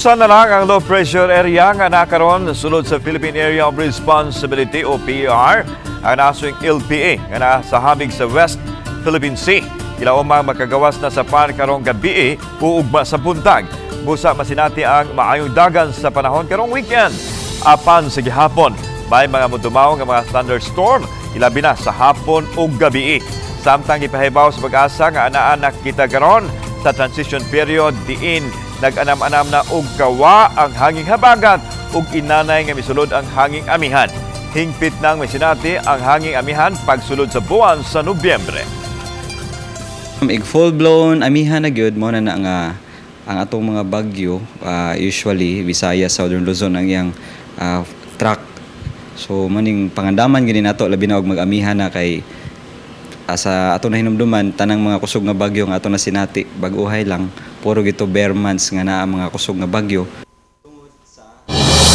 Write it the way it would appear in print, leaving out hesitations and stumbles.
Usa na lang ang low pressure area nga nakaron sulod sa Philippine Area of Responsibility o PAR, ang nasuyang LPA nga naa sa habig sa West Philippine Sea. Ilaumang makagawas na sa PAR karong gabi o ugma sa buntag. Busa masinati ang maayong dagan sa panahon karong weekend. Apan sa gihapon, may mga mudumaw nga mga thunderstorm, ilabi na sa hapon ug gabi. Samtang gipahibaw sa PAGASA nga anaa kita karon sa transition period diin nag-anam-anam na og kawa ang hanging habagat ug inanay nga misulod ang hanging amihan. Hingpit nang misinati ang hanging amihan pagsulod sa buwan sa Nobyembre. Ig full blown amihan na gyud mo na na nga ang atong mga bagyo, usually Visayas, Southern Luzon ang iyang track. So maning pangandaman gini nato, labi na og mag-amihan na, kay sa ato na hinumduman, tanang mga kusog nga bagyo nga ato na sinati bag-uhay lang, puro gito ber months nga naa mga kusog nga bagyo.